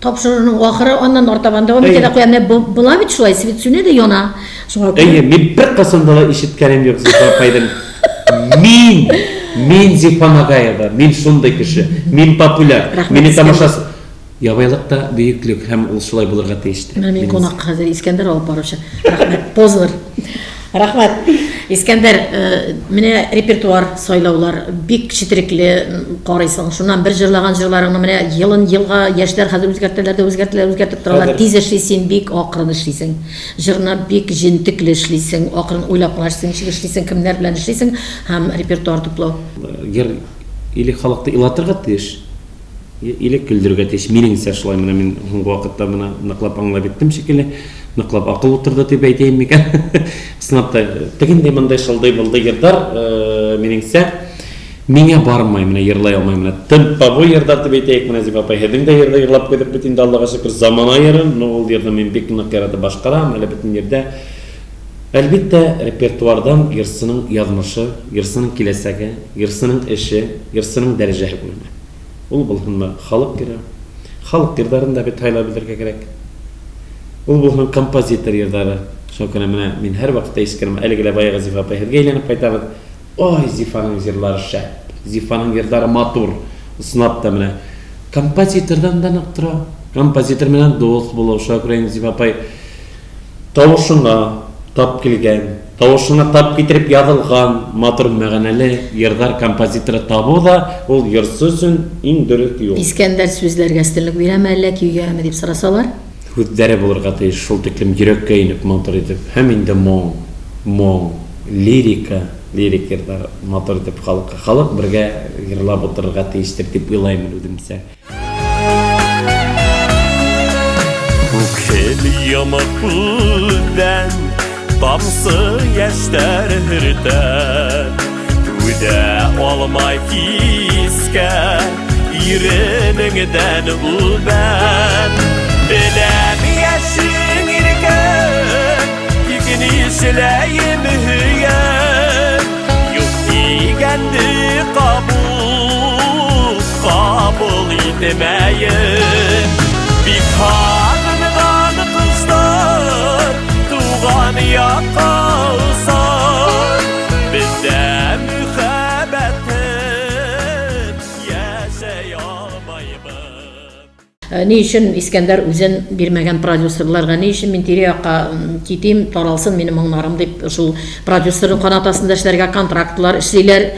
тапшыруның ахыры аннан артабан дәвам итә дә куя. Менә була бит шулай, свет сүнә дә яна. Шуңа күрә. Әйе, мин беркайчан да ишеткәнем юк Зифа апайдан. Мин, мин Зифа Нагаева, мин шундый кеше, мин популяр, мине тамашасы. Ябайлык та бөеклек һәм ул шулай булырга тиеш тә. Менә мин кунак хәзер Искәндәр алып баручы. Рәхмәт, Познер. Рәхмәт. Искәндәр, менә репертуар сайлаулар бик четерекле карыйсың. Шуннан бер җырлаган җырларыңны менә елын елга яшьләр хәзер үзгәртәләр дә үзгәртәләр, үзгәртеп торалар. Тиз эшлисең, бик акрын эшлисең. Җырны бик җентекле эшлисең, акрын уйлап кына эшлисең, ничек эшлисең, кемнәр белән эшлисең һәм репертуар туплау. Җыр или халыкны елатырга тиеш, Или көлдерергә тиеш. Минеңчә шулай, менә мин һуңгы вакытта моны ныклап аңлап еттем шикелле. Ныклап акыл утырды дип әйтәем микән? Чынлап та, тегендәй-мондый шылдый-былдый йырдар, минеңчә, миңа бармай, менә йырлай алмыйм. Менә темповой йырдар дип әйтәек, менә Зифа апай, һезнең дә йырда йырлап куйдык бит инде, Аллага шөкер, замана йырын. Ну, ул йырны мин бик нык яратып башкарам, әле бөтен йирдә. Әлбиттә, репертуардан йырчының язмышы, йырчының киләчәге, йырчының эше, йырчының дәрәҗәһе күренә. Ул булһынмы халык йыры? Халык йырдарын да бит һайлап белергә кирәк. Ул булһын композитор йырдары. Шуңа күрә менә мин һәрвакытта искәрәм, әлеге лә баягы Зифа апай һезгә әйләнеп кайтабыз. Ой, Зифаның җырлары шәп! Зифаның йырдары матур! Ысынлап та менә композитордан да нык тора. Композитор белән дус булу. Шуңа күрә инде Зифа апай Тавышыңа тап килгән, тавышыңа тап китереп язылган матур мәгънәле йырдар композиторы табу да ул йырчы өчен иң дөрес юл. Искәндәр сүзләргә өстенлек бирәме әллә көйгәме дип сорасалар? Сүзләре булырга тиеш шул тиклем йөрәккә инеп матур итеп һәм инде моң, моң, лирика, лирик йырлар матур итеп халыкка, халык бергә йырлап утырырга тиештер дип уйлыйм мин үземчә. Күкһел йомык күздән Тамсы яшьтәр һөртә Түдә алмай кискә Иренеңдән үбәм Беләм яшең иркә Тик нишләем һөям Юк дигәнне кабул, кабул итмәем. Бик һагынган кызлар туган якка озар. Бездә мөхәббәтем яшәй алмайбыз. Ни өчен Искәндәр үзен бирмәгән продюсерларга, ни өчен мин тирә-якка китим, таралсын минем моңнарым дип, шул продюсерның канат астында эшләргә контрактлар эшлиләр.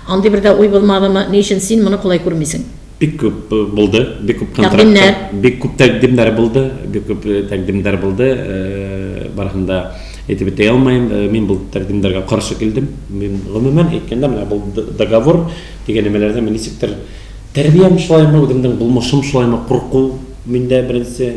Андый бер дә уй булмадымы? Ни өчен син моны кулай күрмисең? Бик күп булды, бик күп контрактлар, бик күп тәкъдимнәр булды, бик күп тәкъдимнәр булды. Барысын да әйтеп бетерә алмыйм. Мин бу тәкъдимнәргә каршы килдем. Мин гомумән әйткәндә, менә бу договор дигән нәмәләрдә мин ничектер Тәрбиям шулаймы, үземнең булмышым шулаймы, курку миндә беренче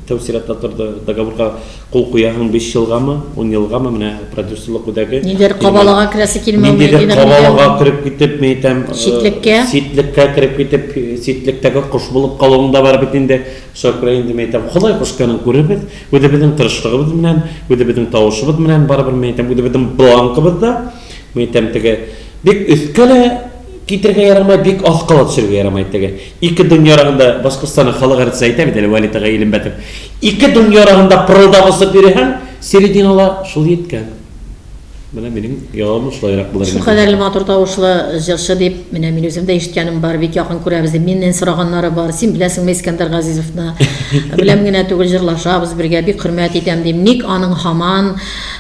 тәү чиратта торды. Договорга кул куяһың 5 елгамы, 10 елгамы, менә продюсерлык үзәге. Ниндидер кабалага керәсе килмәүме? Ниндидер кабалага кереп китеп, мин әйтәм, читлеккә. Читлеккә кереп китеп, читлектәге кош булып калуың да бар бит инде. Шуңа күрә инде мин әйтәм, Ходай кушканын күрербез. Үзебезнең тырышлыгыбыз белән, үзебезнең тавышыбыз белән барыбер мин әйтәм, үзебезнең бланкыбызда, мин әйтәм, теге бик өскә лә Китергә ярамай, бик аска ла төшергә ярамай теге. Ике дөнья арагында Башкортстанның халык артисты әйтә бит әле Вәлит агай Илембәтов. Ике дөнья арагында пырылдап осып йөри һәм серединала шул еткән. Менә минем җавабым шулайрак булыр иде. Шулкадәрле матур тавышлы җырчы дип, менә мин үзем дә ишеткәнем бар, бик якын күрәбез дип, миннән сораганнары бар. Син беләсеңме Искәндәр Газизовны? Беләм генә түгел, җырлашабыз бергә, бик хөрмәт итәм дим. Ник аның һаман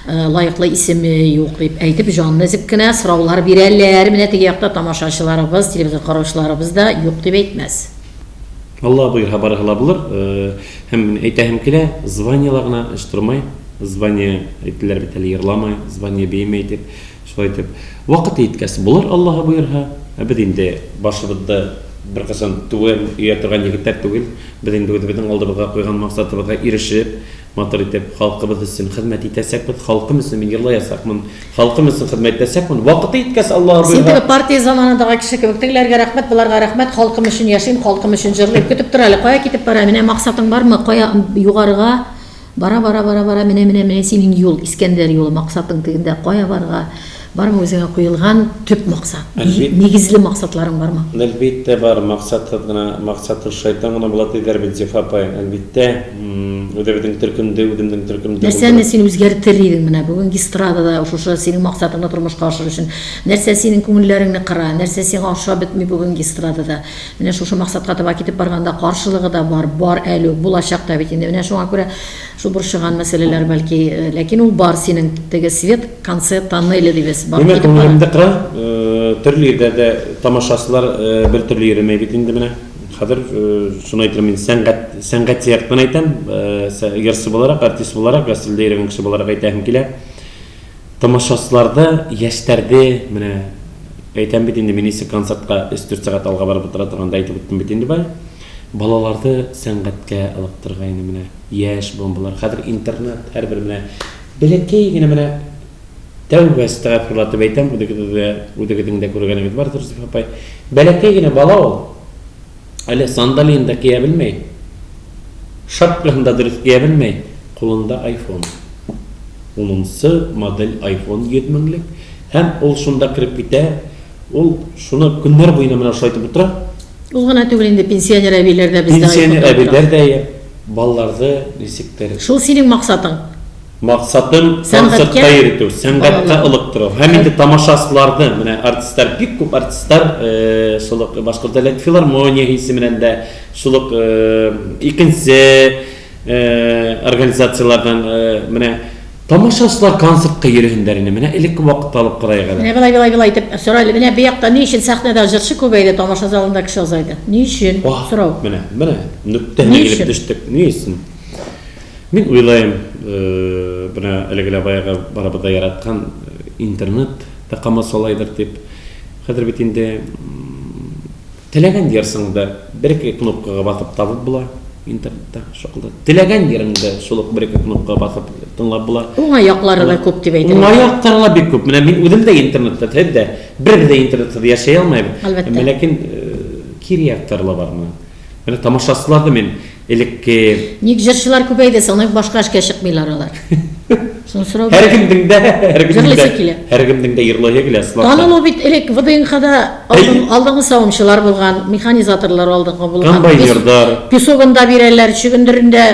Лаеклы исеме юк дип әйтеп, җанны өзеп кенә сораулар бирәләр. Менә теге якта тамашачыларыбыз, телевизор караучыларыбыз да юк дип әйтмәс. Алла боерһа, барыһы ла булыр. Һәм әйтәһем килә, званиела гына эш тормай. Звание әйттеләр бит әле, ерламай, звание биемәй дип. Шулай итеп, вакыты еткәс булыр, Аллаһы боерһа. Ә без инде башыбызды беркайчан түбән ия торган егетләр түгел. Без инде үзебезнең алдыбызга куйган максатыбызга ирешеп, матур итеп халкыбыз өчен хезмәт итәчәкбез. Халкым өчен мин ерлаячакмын. Халкым өчен хезмәт итәчәкмен. Вакыты җиткәч, Аллаһы Син боерга. теге партия заманындагы кеше кебек, тегеләргә рәхмәт, боларга рәхмәт, халкым өчен яшим, халкым өчен җырлыйм. Көтеп тор әле, кая китеп бара? Менә максатың бармы? Кая югарыга? Бара, бара, бара, бара, менә, менә, менә синең юл, Искәндәр юлы, максатың тегендә, кая барырга? Бармы үзеңә куелган төп максат? Нигезле максатларың бармы? Әлбиттә бар, максатсыз гына, максатсыз шайтан гына була диләр бит, Зифа апай. Әлбиттә, үзебезнең төркемдә, үземнең төркемдә Нәрсәне син үзгәртер идең менә бүгенге эстрадада шушы синең максатыңны тормышка ашыру өчен? Нәрсә синең күңелләреңне кыра, нәрсә сиңа ошап бетми бүгенге эстрадада? Менә шушы максатка таба китеп барганда каршылыгы да бар, бар әле үк, булачак та бит инде. Менә шуңа күрә шул борчыган мәсьәләләр бәлки, ләкин ул бар синең теге свет в конце тоннеля дибез, бар, Нимә китеп бара. күңелемдә кыра, төрле җирдә дә тамашачылар бер төрле йөремәй бит инде менә. Хәзер шуны әйтәм мин сәнгать, сәнгать яктан әйтәм, җырчы буларак, артист буларак, гастрольдә йөргән кеше буларак әйтәһем килә. Тамашачыларда, яшьләрдә менә әйтәм бит инде, мин ничек концертка өч-дүрт сәгать алга барып утыра торганда әйтеп үттем бит инде бая. Балаларды сәнгатькә ылыктырырга инде менә яшь буын болар. Хәзер интернет, һәрбер менә бәләкәй генә менә тәүбә әстәгъфирулла дип әйтәм, үзегездә, үзегезнең дә күргәнегез бардыр, Зифа апай. Бәләкәй генә бала ул. Әле сандалиен да кия белмәй, шапкасын да дөрес кия белмәй, кулында айфон. Унынчы модель айфон 100 меңлек. Һәм ул шунда кереп китә, ул шуны көннәр буена менә шулай итеп утыра. Ул гына түгел инде, пенсионер әбиләр дә бездә Пенсионер әбиләр дә, балаларны ничектер. Шул синең максатың? Максатым, концертка йөртү, сәнгатькә ылыктыру. Һәм инде тамашачыларны, менә артистлар, бик күп артистлар, шул ук Башкорт дәүләт филармония исеменнән дә, шул ук икенче организацияләрдән менә тамашачылар концертка йөрүһендәр инде. Менә элекке вакытта алып карыйк әле. Менә болай, болай, болай итеп сора әле. Менә бу якта ни өчен сәхнәдә җырчы күбәйде, тамаша залында кеше азайды? Ни өчен? Сорау. Менә, менә нөктәгә килеп төштек. Ни өчен? Мин уйлыйм, менә әлеге лә баягы барыбыз да яраткан интернет та камасалайдыр дип. Хәзер бит инде теләгән җырсыңды бер-ике кнопкага басып табып була интернетта. Шул теләгән җырыңды шул ук бер-ике кнопкага басып тыңлап була. Уңай яклары да күп дип әйтер. Уңай яклары да бик күп. Менә мин үзем дә интернетта, һәм дә бер дә интернетсыз яшәй алмыйм. Әлбәттә. Ләкин кире яклары да бар моның. Менә тамашачылар да мин элекке. Ник җырчылар күбәйде соң, ник башка эшкә чыкмыйлар алар? Шуны сорау бирәм. Һәркемнең дә, һәркемнең Җырлыйсы килә. Һәркемнең дә җырлыйсы килә, чынлап та. Танылу бит элек ВДНХда алдынгы савымчылар булган, механизаторлар алдынгы булган. Комбайнердар. Песогын да бирәләр, чөгендерен дә,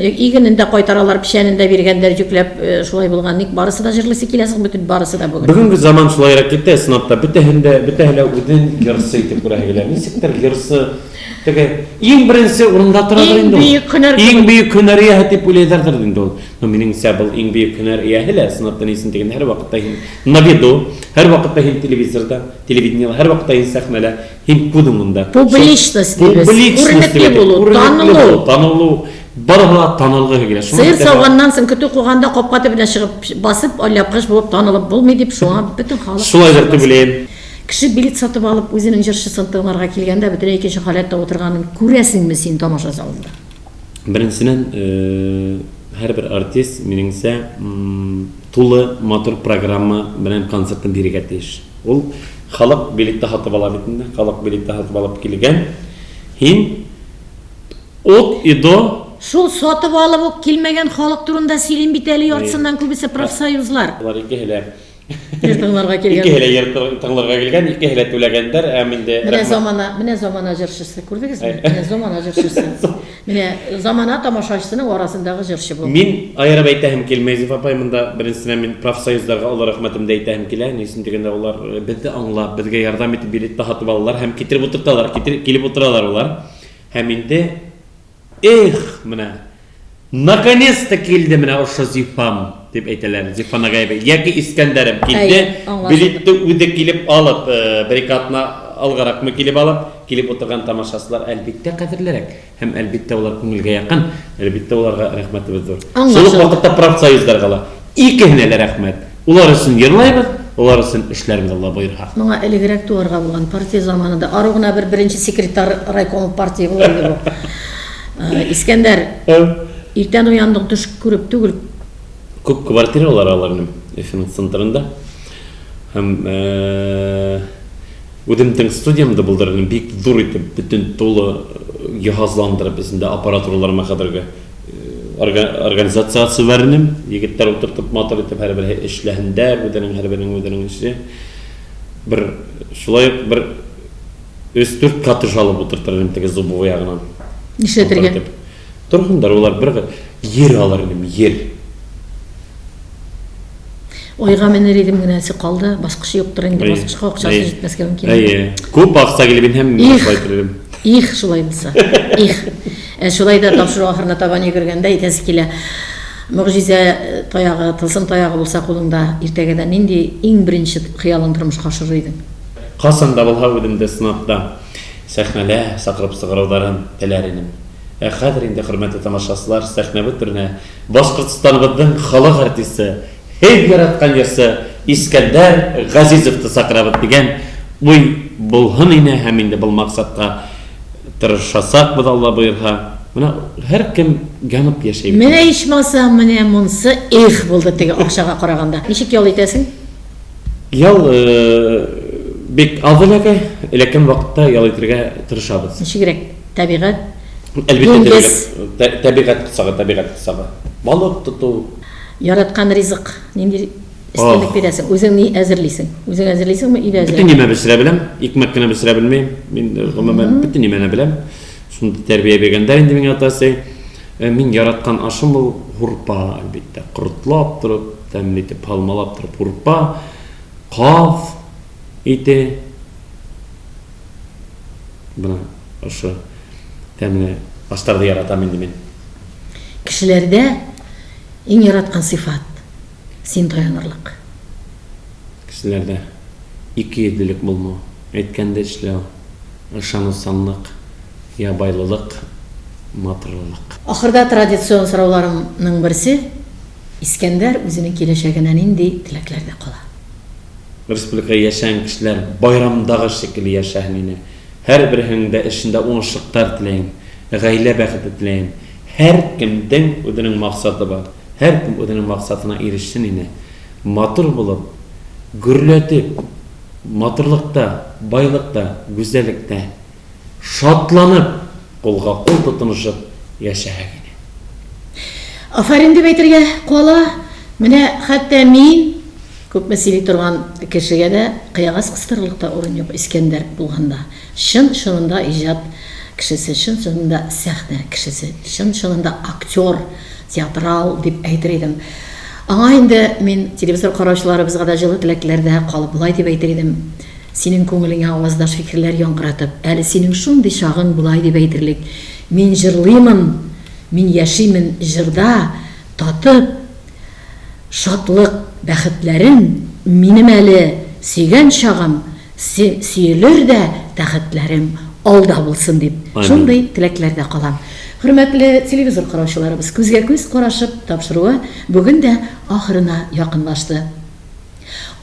игенен дә кайтаралар, печәнен дә биргәннәр йөкләп, шулай булган. Ник барысы да җырлыйсы килә соң, бөтен барысы да бүген? Бүгенге заман шулайрак китте, чынлап та, бөтәһен дә, бөтәһе дә үзен җырчы итеп күрәсе килә. Ничектер җырчы Теге иң беренче урында торадыр инде ул. Иң бөек һөнәр Иң бөек һөнәр ияһе дип уйлыйлардыр инде ул. Но минеңчә, был иң бөек һөнәр ияһе лә, чынлап та ни өчен дигәндә, һәрвакытта һин на виду, һәрвакытта һин телевизорда, телевидениедә, һәрвакытта һин сәхнәдә, һин күз уңында. Публичность дибез. Публичность Күренекле булу, танылу. Танылу. Барыгы да танылгы килә. Сыер сауганнан соң көтү куганда капка төбенә чыгып басып, алъяпкыч булып танылып булмый дип, шуңа бөтен халык. Шулайдыр дип уйлыйм. Кеше билет сатып алып, үзенең җырчысын тыңларга килгәндә, бөтенләй икенче халәттә утырганын күрәсеңме син тамаша залында? Беренчедән, һәрбер артист, минемчә, тулы матур программа белән концертын бирергә тиеш. Ул халык билет та сатып ала бит инде, халык билет та сатып алып килгән. Һин от и до. Шул сатып алып ук килмәгән халык турында сөйлим бит әле, яртысыннан күбесе профсоюзлар. Алар икеһе дә Җыр тыңларга килгән. Икеһе лә җыр тыңларга килгән, икеһе лә түләгәндәр, һәм инде Менә замана, менә замана җырчысы, күрдегезме? Менә замана җырчысы. Менә замана тамашачысының арасындагы җырчы бу. Мин аерып әйтәһем килми, Зифа апай, монда беренчедән мин профсоюзларга олы рәхмәтемне әйтәһем килә. Ни өчен дигәндә, алар безне аңлап, безгә ярдәм итеп билет та сатып алалар һәм китереп утырталар, килеп утыралар алар. Һәм инде Эх, менә, наконец-то килде менә ошо Зифам, дип әйтәләр, Зифа Нагаева, яки Искәндәрем килде, билетны үзе килеп алып, бер-ике атна алгаракмы килеп алып, килеп утырган тамашачылар, әлбиттә, кадерлерәк һәм, әлбиттә, алар күңелгә якын, әлбиттә, аларга рәхмәтебез зур. Шул ук вакытта профсоюзларга ла икеһенә лә рәхмәт. Улар өчен җырлайбыз. Улар өчен эшләрбез, Алла боерһа. Моңа элегрәк туарга булган, партия заманында. Ару гына бер беренче секретарь райкома партия булыр иде бу. Искәндәр, иртән уяндың, төш күреп түгел. Күп квартиралар аларның Өфенең центрында. Һәм үземнең студиямдә булдырдым, бик зур итеп, бөтен тулы җиһазландырып, эчендә аппаратураларыма кадәрге организациясе бар инем. Егетләр утыртып, матур итеп һәрберсе эшләһендәр, үзенең һәрберенең үзенең эше. Бер шулай ук бер өч-дүрт коттедж алып утыртыр идем теге Зубово ягынан. Нишләтергә? Торһындар улар бер ер алыр идем, ер. Айга менер идем генәсе калды, баскычы юктыр инде, баскычка акчасы җитмәскә мөмкин. Әйе. Күп акча килеп инде һәм мин шулай итер идем. Их, шулай булса. Их. Ә шулай да тапшыру ахырына табан йөгергәндә әйтәсе килә. Могҗизә таягы, тылсым таягы булса кулыңда, иртәгәдән нинди иң беренче хыялың тормышка ашырыр идең? Кайчан да булһа үземдә сынап та, сәхнәдә чакырып чыгаруларын теләр идем. Ә хәзер инде, хөрмәтле тамашачылар, сәхнәбез түренә Башкортстаныбызның халык артисты, һеҙ яраткан йырсы Искәндәр Газизовты саҡырабыҙ дигән уй булһын ине һәм инде был маҡсатҡа тырышасаҡбыҙ, Алла бойорһа. Менә һәр кем янып йәшәй бит Менә инде. ичмасам, менә монсы эх булды теге акчага караганда. Ничек ял итәсең? Ял бик аз эләгә, эләккән вакытта ял итергә тырышабыз. Ничегрәк? Табигать, Әлбәттә, диңгез. Табигать кочагы, табигать кочагы. Балык тоту. Яраткан ризык нинди өстенлек бирәсең? Үзең ни әзерлисең? Үзең әзерлисеңме, өйдә әзерлисеңме? Бөтен нимә пешерә беләм. Икмәк кенә пешерә белмим. Мин гомумән бөтен нимәне беләм. Шундый тәрбия биргәндә инде миңа атасы. Мин яраткан ашым ул һурпа, әлбәттә. Кортлап торып, тәмле итеп алмалап торып һурпа, каз ите. Менә ошо тәмле ашларны яратам инде мин. Кешеләрдә иң яраткан сыйфат, син таянырлык. Кешеләрдә икейөзлелек булмау, әйткәндә эшләү, ышанучанлык, ябайлылык, матурлылык. Ахырда традицион сорауларымның берсе, Искәндәр үзенең киләчәгенә нинди теләкләрдә кала? Республикада яшәгән кешеләр байрамдагы шикелле яшәһен ине. Һәрберһенең дә эшендә уңышлыктар теләем, гаилә бәхете теләем. Һәркемдең үзенең максаты бар, һәркем үзенең максатына ирешсен ине. Матур булып, гөрләтеп, матурлыкта, байлыкта, гүзәллектә шатланып, кулга-кул тотынышып яшәһәк иде. Афәрин дип әйтергә кала. Менә хәтта мин, күпме сөйли торган кешегә дә кыягаз кыстырырлык та урын юк Искәндәр булганда. Чын-чынында иҗат кешесе, чын-чынында сәхнә кешесе, чын-чынында актер, театрал дип әйтер идем. Аңа инде мин телевизор караучыларыбызга да җылы теләкләрдә калып болай дип әйтер идем, Синең күңелеңә аваздаш фикерләр яңгыратып, әле синең шундый чагың болай дип әйтерлек, Мин җырлыймын, мин яшимен җырда татып шатлык бәхетләрен, минем әле сөйгән чагым, сөелер дә тәхетләрем алда булсын дип, шундый теләкләрдә калам. Хөрмәтле телевизор караучыларыбыз, күзгә-күз карашып тапшыруы бүген дә ахырына якынлашты.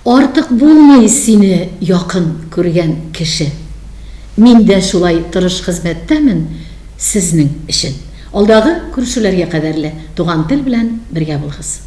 Артык булмый сине якын күргән кеше. Мин дә шулай тырыш хезмәттәмен сезнең өчен. Алдагы күрешүләргә кадәрле Туган тел белән бергә булыгыз.